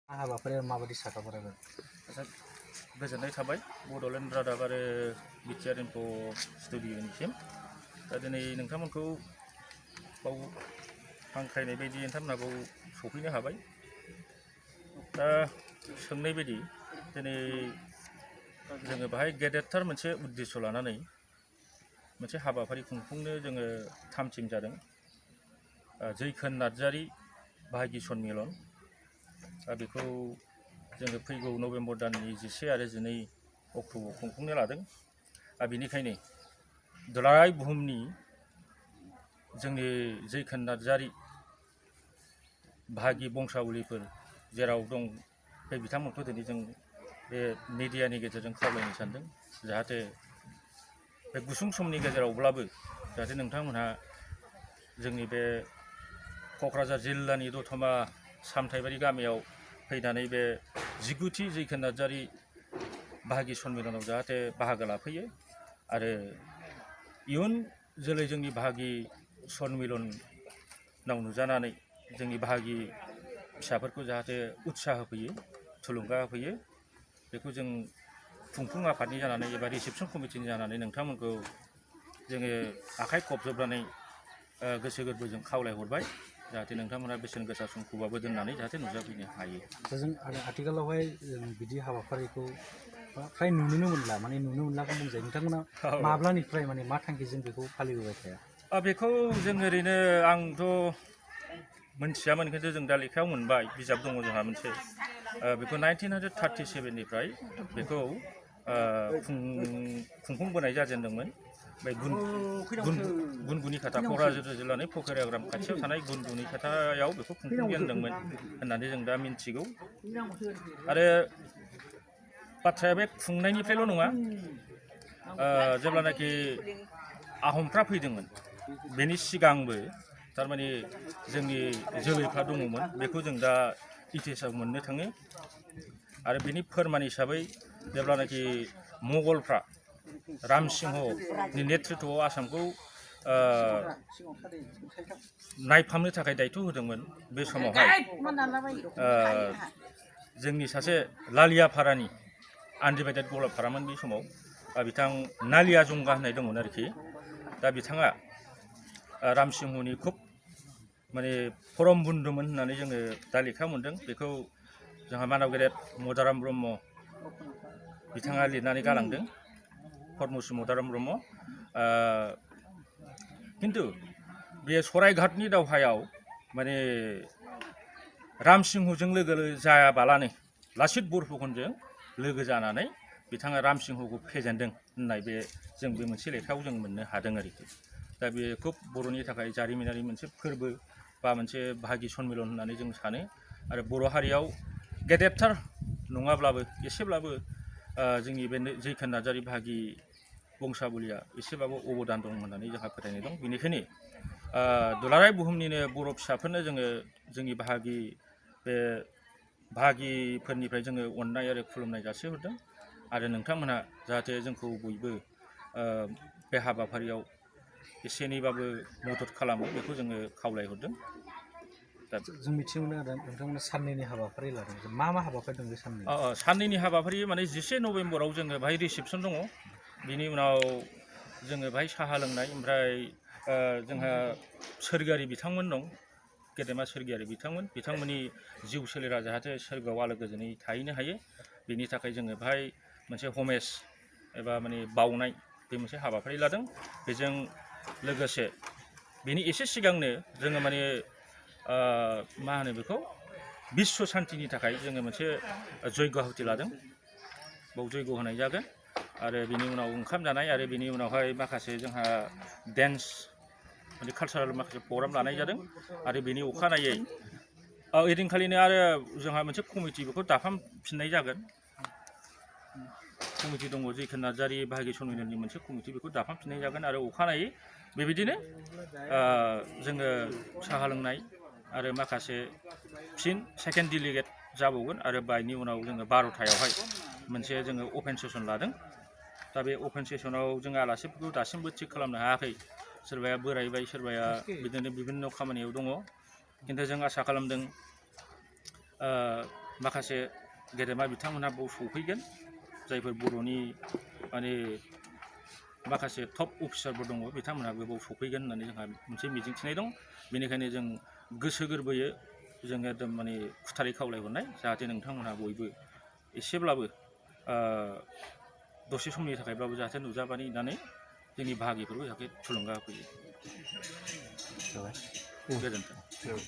हाबाफारिया माबायदि साखाफारागोन गोजोननाय थाबाय बड'लेण्ड रादाब आरो बिटिआर इनफो स्टुडिअ'निसिम दा दिनै नोंथांमोनखौ बाव हांख्रायनाय बायदि नोंथांमोनाबो सफैनो हाबाय दा सोंनाय बायदि दिनै जोङो बाहाय गेदेरथार मोनसे उद्देश्य लानानै मोनसे हाबाफारि खुंफुंनो जोङो थामथिम जादों जैखोन नार्जारी बाहागि सन्मिलन बेखौ जोङो फैगौ नभेम्बर दाननि 11 आरो 12 अक्ट'आव खुंफुंनो लादों बेनिखायनो दुलाराय बुहुमनि जोंनि जैखोन नार्जारी बाहागि बंशावलिफोर जेराव दं बे बिथांमोनखौ दिनै जों बे मिडियानि गेजेरजों खावलायनो सानदों जाहाथे बे गुसुं समनि गेजेरावब्लाबो जाहाथे नोंथांमोनहा जोंनि बे क'क्राझार जिल्लानि दतमा सामथाइबारि गामियाव फैनानै बे 19थि जैखोन नार्जारी बाहागि सन्मिलनाव जाहाथे बाहागो लाफैयो आरो इयुन जोलै जोंनि बाहागि सन्मिलनाव नुजानानै जोंनि बाहागि फिसाफोरखौ जाहाथे उत्साह होफैयो थुलुंगा होफैयो बेखौ जों खुंफुं आफादनि जानानै एबा रिसेपसन कमिटिनि जानानै नोंथांमोनखौ जोङो आखाइ खबजोबनानै गोसो गोरबोजों खावलायहरबाय जाहाथे नोंथांमोना बेसेन गोसा समखौबाबो दोननानै जाहाथे नुजाफैनो हायो। जों आथिखालावहाय बिदि हाबाफारिखौ फ्राय नुनो मोनला माने नुनो मोनलाखौ बुंजायो नोंथांमोना माब्लानिफ्राय माने मा थांखिजों बेखौ फालिबोबाय थाया बेखौ जों ओरैनो आंथ' मोनथियामोन खिन्थु जों दा लेखायाव मोनबाय बिजाब दङ जोंहा मोनसे बेखौ 1937निफ्राय बेखौ खुंफुंबोनाय जाजेनदोंमोन बे गुनगुनि खाथा क'क्राझार जिल्लानि फकिराग्राम खाथियाव थानाय गुनगुनि खाथायाव बेखौ खुंफुंजेनदोंमोन होननानै जों दा मिन्थिगौ आरो बाथ्राया बे खुंनायनिफ्रायल' नङा जेब्लानाखि आहमफ्रा फैदोंमोन बेनि सिगांबो थारमाने जोंनि जोलैफ्रा दङमोन बेखौ जों दा इतिहासाव मोननो थाङो आरो बेनि फोरमान हिसाबै जेब्लानाखि मुगलफ्रा रामसिंहनि नेतृत्वआव आसामखौ नायफामनो थाखाय दायथ' होदोंमोन बे समावहाय जोंनि सासे लालियाफारानि आनडिभाइडेड गवालपारामोन बे समाव बिथां नालिया जंगा होननाय दंमोन आरोखि दा बिथाङा रामसिंहनि खुब माने परम बन्धुमोन होननानै जोङो दा लेखा मोन्दों बेखौ जोंहा मानाव गेदेर मदाराम ब्रह्म बिथाङा लिरनानै गालांदों परमसि मदाराम ब्रह्म खिन्थु बे सरायघाटनि दावहायाव माने रामसिंहजों लोगो जायाबालानो लाचित बरफुकनजों लोगो जानानै बिथाङा रामसिंहखौ फेजेनदों होननाय बे जों बे मोनसे लेखायाव जों मोननो हादों आरोखि दा बे खुब बर'नि थाखाय जारिमिनारि मोनसे फोरबो बा मोनसे बाहागि सन्मिलन होननानै जों सानो आरो बर' हारियाव गेदेरथार नङाब्लाबो एसेब्लाबो जोंनि बे जैखोन नार्जारी बाहागि बंशावलिया एसेबाबो अबदान दं होननानै जोंहा फोथायनाय दं बेनिखायनो दुलाराय बुहुमनिनो बर' फिसाफोरनो जोङो जोंनि बाहागिफोरनिफ्राय जोङो अननाय आरो खुलुमनाय जासिहरदों आरो नोंथांमोनहा जाहाथे जोंखौ बयबो बे हाबाफारियाव एसे एनैबाबो मदद खालामो बेखौ जोङो खावलायहरदों दा जों मिथिनो मोनो आरो नोंथांमोना साननैनि हाबाफारि लादों मा हाबाफारि दं बे साननै साननैनि हाबाफारि माने 11 नभेम्बराव जोङो बाहाय रिसेपसन दङ बिनि उनाव जोङो बाहाय साहा लोंनाय ओमफ्राय जोंहा सोरगोआरि बिथांमोन दं गेदेमा सोरगोआरि बिथांमोननि जिउ सोलेरा जाहाथे सोरगोआव आलो गोजोनै थाहैनो हायो बेनि थाखाय जोङो बाहाय मोनसे हमेज एबा माने बावनाय बे मोनसे हाबाफारि लादों बेजों लोगोसे बेनि एसे सिगांनो जोङो माने मा होनो बेखौ बिश्व शान्तिनि थाखाय जोङो मोनसे जयग' आहुति लादों बाव जयग' होनाय जागोन आरो बिनि उनाव ओंखाम जानाय आरो बिनि उनावहाय माखासे जोंहा डेन्स माने कालसारेल माखासे प्रग्राम लानाय जादों आरो बेनि अखानायै ओइदिनखालिनो आरो जोंहा मोनसे कमिटि बेखौ दाफामफिननाय जागोन कमिटि दङ जैखोन नार्जारी बाहागि सन्मिलननि मोनसे कमिटि बेखौ दाफामफिननाय जागोन आरो अखानायै बेबायदिनो जोङो साहा लोंनाय आरो माखासे फिन सेकेन्ड डेलिगेट जाबावगोन आरो बेनि उनाव जोङो 12थायावहाय मोनसे जोङो अपेन सेसन लादों दा बे अपेन सेसनाव जोङो आलासिफोरखौ दासिमबो थिग खालामनो हायाखै सोरबाया बोरायबाय सोरबाया बिदिनो बिभिन्न खामानियाव दङ खिन्थु जों आसा खालामदों माखासे गेदेमा बिथांमोनहा बाव सफैगोन जायफोर बर'नि माने माखासे टप अफिसारफोर दङ बिथांमोनहाबो बाव सफैगोन होननानै जोंहा मोनसे मिजिंथिनाय दं बेनिखायनो जों गोसो गोरबोयै जों एकदम माने खुथारै खावलायहरनाय जाहाथे नोंथांमोनहा बयबो एसेब्लाबो दसे समनि थाखायब्लाबो जाहाथे नुजाबायनानै जोंनि बाहागिफोरखौ जाहाथे थुलुंगा होफैयो गोजोन्थों